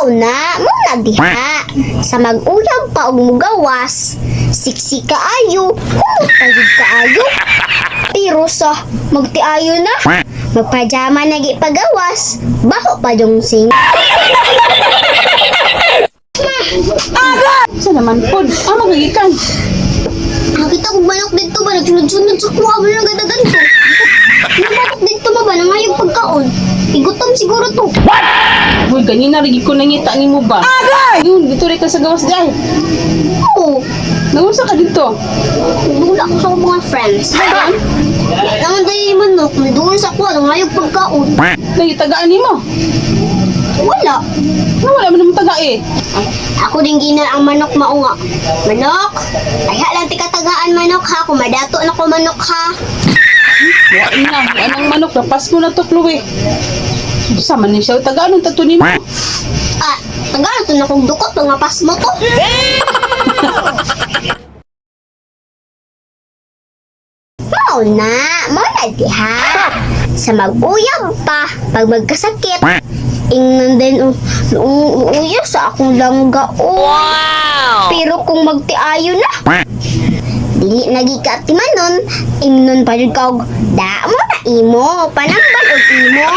Mao na, mao na diha. Sa mag-uyab pa og mugawas, siksi kaayo, humot pa jud kaayo. Pero sa magtiayo na, magpajama na pagawas, baho pa yung sing. Sa naman pod? Ah, magagikan. Nakita ko manok dito ba, nagsunod-sunod sa kuha ba ng gadagan ko. Yung manok dito ba ba, nangayog pagkaon. Igutom siguro to. Uy, ganina rin ko nangita nimo ba? Agay! Yun, dito rin ka sa gawas di ay. Oo, Nangunsa ka dito? wala ko sa akong mga friends. Naman dahil yung manok, may doon sa kuha, nangayog pagkaon. Nangitagaan nimo. Wala. Wala man naman taga eh. Ako din gina ang manok maunga. Manok! Ay lang tikatagaan manok ha, kung madato na ko manok ha. Wa na, anang manok napas mo na to, Chloe. Sa man ni siya tagaan ang tato nimo. Ah, tagaan to na kong dukot, mga pasmo to. Mao na, mao na diha. Sa mag-uyab pa, pag magkasakit, ingnan din oh, luuya sa akong langga oh. Wow! Pero kung magtiayo na, dili nagi ka atimanon, ingnon pa jud ka og da mo na imo, panambal og imo.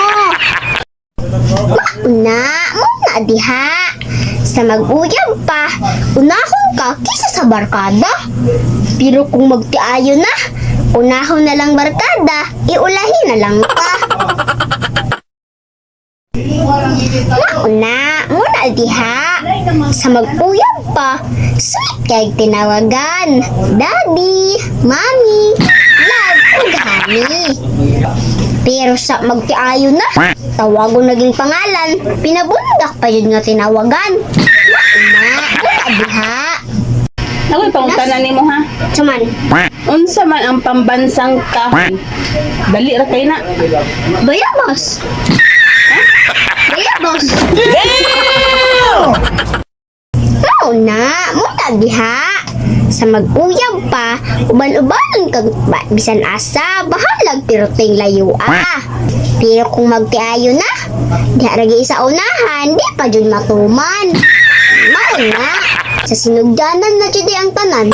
Mauna, mo na diha. Sa mag-uyab pa, unahon ka kaysa sa barkada. Pero kung magtiayo na, unahon na lang barkada, iulahin na lang ka. Mauna, muna diha. Sa mag-uyab pa, sweet kay tinawagan. Daddy, Mommy, love, ug honey. Pero sa magtiayo na, tawagon naging pangalan, pinabundak pa yun nga tinawagan. Mauna, muna diha. Nakoy pangutana nimo ha. Suman, Unsa man ang pambansang kahoy? Dali ra kay na. Bayabas. Bayabas. Mao na, muna diha. Sa mag-uyab pa, uban-ubanon kag bisan asa, bahalag pero ting layo ah. Pero kung magtiayo na, diha ra gyud sa unahan, di pa jud matuman. Mao na, sa sinugdanan na jud ang tanan.